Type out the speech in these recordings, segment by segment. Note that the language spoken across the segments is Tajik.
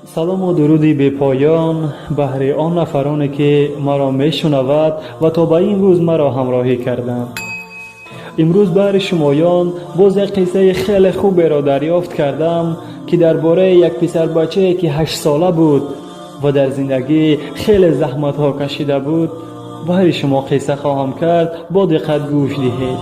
Салому дуруди бепоён баҳри он нафароне, ки маро мешунавад ва то ба ин рӯз маро ҳамроҳӣ карданд. Имрӯз баҳри шумоён боз як қиссаи хеле хуберо дарёфт кардам, ки дар бораи як писарбачае, ки 8-сола буд ва дар зиндагӣ хеле заҳматҳо кашида буд, баҳри шумо қисса хоҳам кард. Бо диққат гӯш диҳед.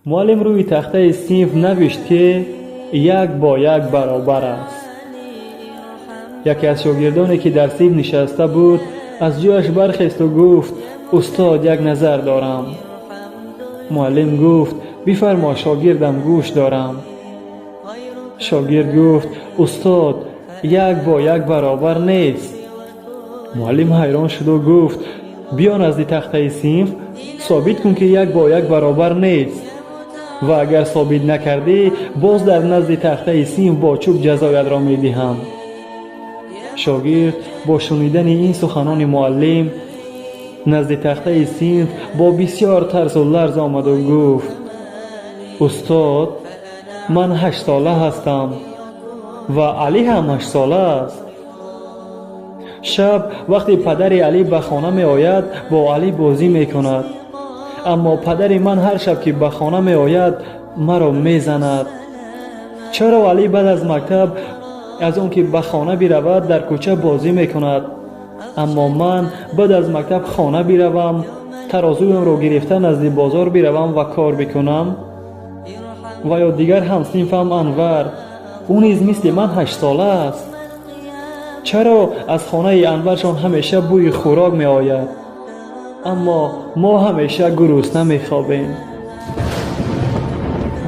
Муаллим рӯи тахтаи синф навишт, ки як бо як баробар аст. Яке аз шогирдоне, ки дар синф нишаста буд, аз ҷояш бархесту гуфт: «Устод, як назар дорам». Муаллим гуфт: «Бифармо, шогирдам, гӯш дорам». Шогирд гуфт: «Устод, як бо як баробар нест». Муаллим ҳайрон шуду гуфт: «Биё назди тахтаи синф, собит кун, ки як бо як баробар нест, ва агар собит накардӣ, боз дар назди тахтаи синф бо чӯб ҷазоятро медиҳам». Шогирд бо шунидани ин суханони муаллим назди тахтаи синф бо бисёр тарсу ларз омаду гуфт: «Устод, ман 8-сола ҳастам ва Алӣ ҳам 8-сола аст. Шаб вақте падари Алӣ ба хона меояд, бо Алӣ бозӣ мекунад, аммо падари ман ҳар шаб, ки ба хона меояд, маро мезанад. Чаро Алӣ баъд аз мактаб аз он ки ба хона биравад, дар кӯча бозӣ мекунад, аммо ман баъд аз мактаб хона биравам, тарозуямро гирифта назди бозор биравам ва кор бикунам? Ва ё дигар ҳамсинфам Анвар, ӯ низ мисли ман 8-сола аст. Чаро аз хонаи Анваршон ҳамеша бӯи хӯрок меояд, аммо мо ҳамеша гурусна мехобем?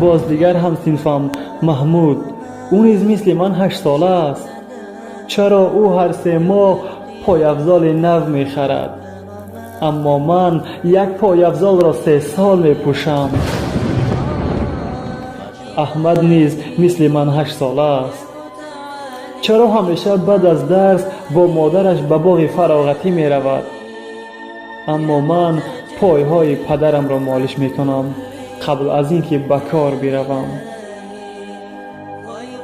Боз дигар ҳамсинфам Маҳмуд, ӯ низ мисли ман 8-сола аст. Чаро ӯ ҳар 3 моҳ пойафзоли нав мехарад, аммо ман як пойафзолро 3 сол мепӯшам? Аҳмад низ мисли ман 8-сола аст. Чаро ҳамеша баъд аз дарс бо модараш ба боғи фароғатӣ меравад, аммо ман пойҳои падарамро молиш мекунам, қабл аз ин ки ба кор биравам?»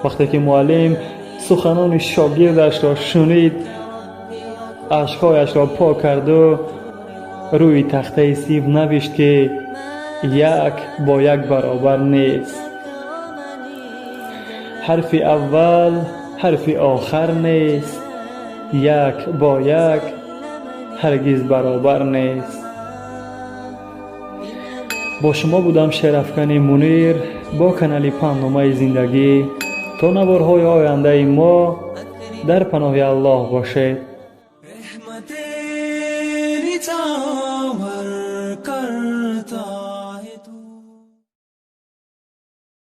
Вақте ки муаллим суханони шогирдашро шунид, ашкҳояшро пок карду рӯи тахтаи синф навишт, ки як бо як баробар нест. Ҳарфи аввал ҳарфи охар нест, як бо як ҳаргиз баробар нест. Бо шумо будам Шерафкани Мунир бо канали Пандномаи зиндагӣ. То наворҳои ояндаи мо дар паноҳи Аллоҳ бошед. رحمت نظام.